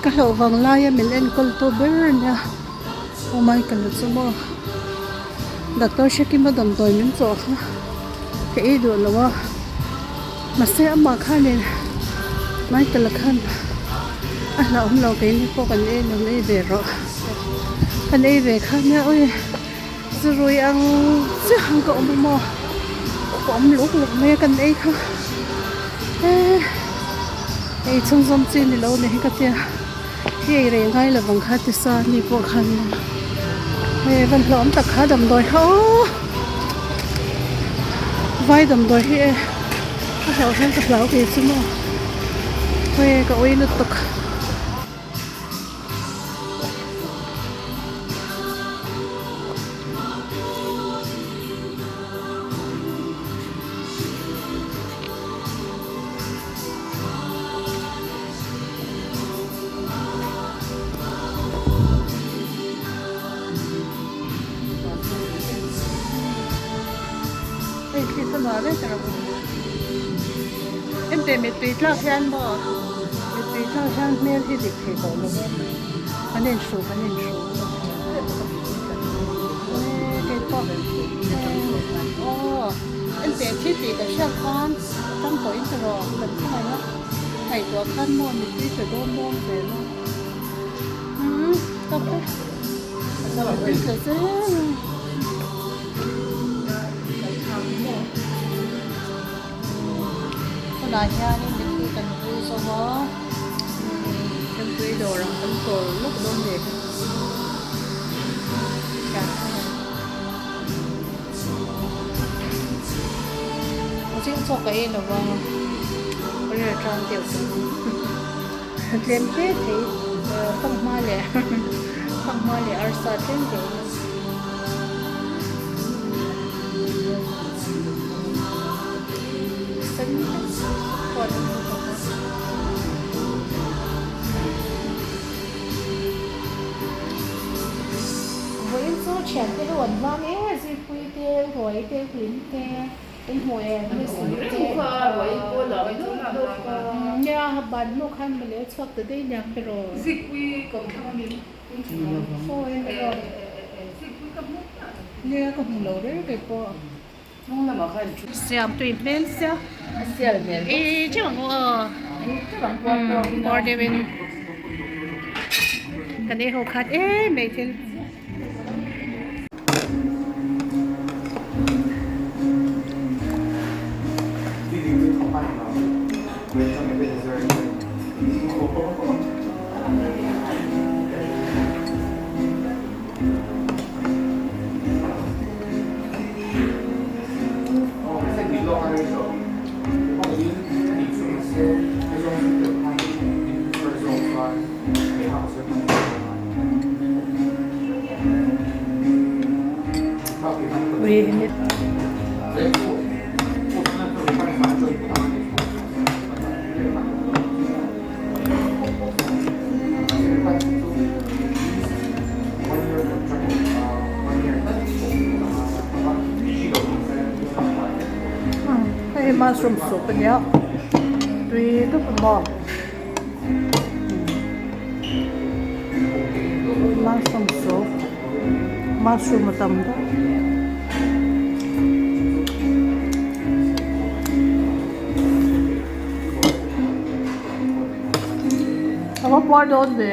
Ka hlauh vang laia min enkawl tu ber a nia u Michael a chu maw doctor Hrekima damdawi min chawh kha ka ei duh lo a mahse amah khanin Michael a khan a hlauhawm lo keini pawh kan ei lo ei ve rawh kan ei ve kha nia awi. Zurui ang chiah ang ka awm a maw ka awm luk luk mai a kan ei kha eee ei chhunzawm chi ni lo ni hi ka tia hi ei rei ngai lo vang kha ti sa ni pawh khan hei van hlawm tak kha damdawi kha aw vai damdawi hi e a hlauh hian ka hlau kei chu maw hei ka ui lutuk. Mittui tlak hian maw mittui tlak hian hmel hi dik thei tawh lo va an inhru an inhru kei pawh aw enteh thi tih ka hriat khan tang tawh in tiraw kan khawngaih a ngaihtuah khan maw mittui tla dawn dawn zel a umm tak e mittui tla zel a. Tunah hianin mitthi kan vui zo a, Thingpui dawr ang kan chawl lawk dawn leh ka Zing chaw ka ei lo va, ka rilru tan deuh chu tlem te thei fanghma leh fanghma leh arsa tlem te. Vawiin chu thiante ho an vang e, zirpui te, ruai te, hlim te, in hmu em Messi te. Nia ban hnu khan mawle chhuak ta daih nia pero. Nia ka hmu lo reng reng pawh. Siam tui hmel sia. I teuh ang u aw. Pawr deuhin kan ei ho khat em mai thil. Hei hi mushroom soup a nia tui dup a maw mushroom soup mushroom a tam deuh. A va puar dawn ve.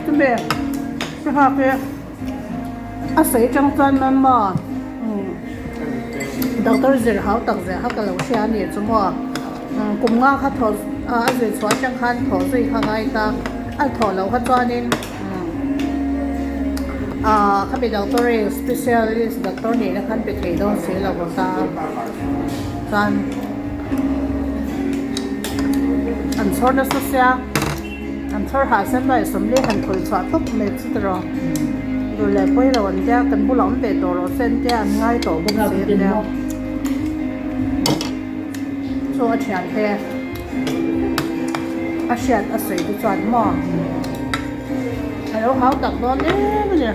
Chumi sangha khi a sawi atang chuan mama doctor zir hau tak zia kha ka lo hria a ni chu maw kum nga kha thaw a zir chhuah atang khan thaw zui kha ngai ta a thawh loh kha chuanin ah khami doctor hi specialist doctor nihna khan pe thei dawn si lo ta chuan an chhawr nasa sia an chhawr hah sen mai sawmli han thawi chhuah tawp mai chu tiraw. Duh leh pawi lo an tia, kan bulah awm ve tawh rawh se an tia, an ngai tawh bawk si an tia. Chu a thian te a hriat a sawi te chuan maw a lo hau tak dawn em a ni.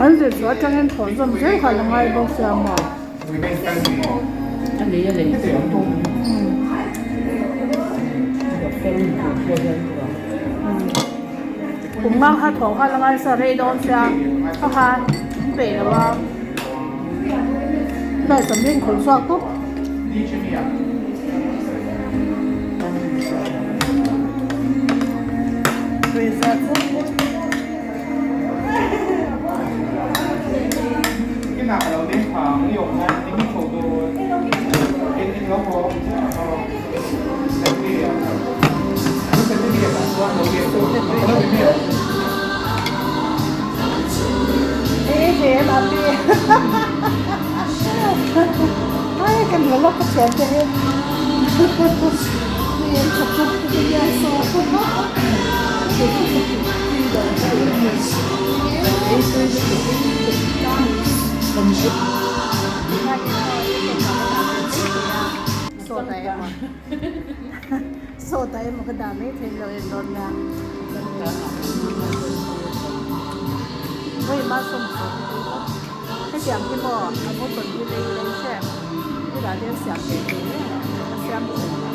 An zir chhuah atangin thawn zawm zel kha a la ngai bawk sia maw. Kum nga kha thawh kha la ngai sa rei dawn sia kha kha an peih lo a tlai tam hi an khawih chhuak tawp. Sawta emaw ka dah mai thei lo en dawn nia. Vawi ma sawm sawm tih bawk. Hetiang hi maw a bottle hi lei lei hrep tunah hian siam ve thei reng a a siam thei a.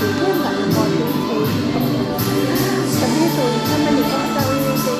tui tlem dah la maw tui thei ka ni tur in a ni bawk ta u te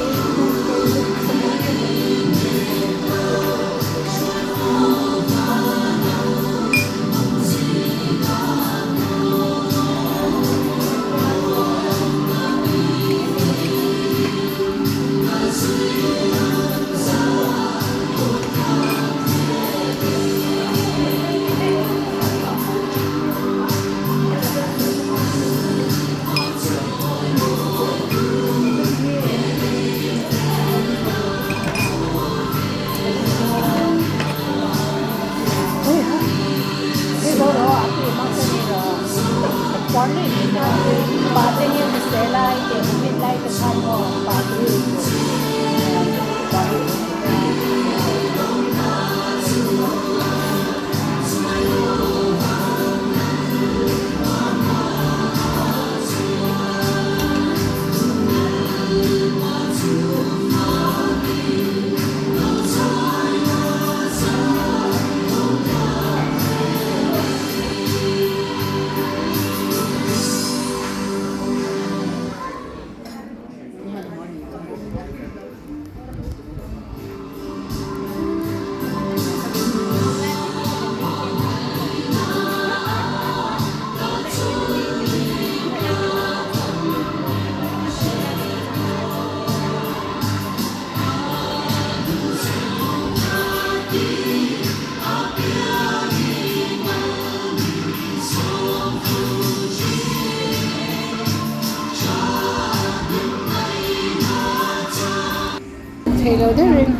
Thei lo deuhin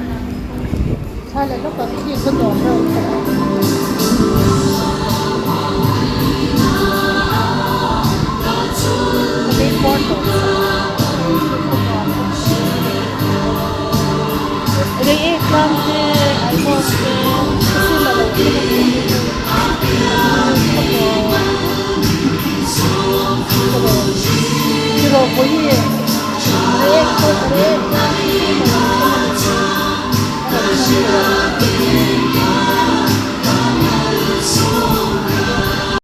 thla leh lawk ang khi khaw nuam reuh khawp a. Ka vei pawr tawh khi khaw nuam bawk si. Reiek tlang te Aihawt te khawsil a lo thleng a nih hi khaw nuam tiraw tiraw vawiin reiek pawh reiek tlang.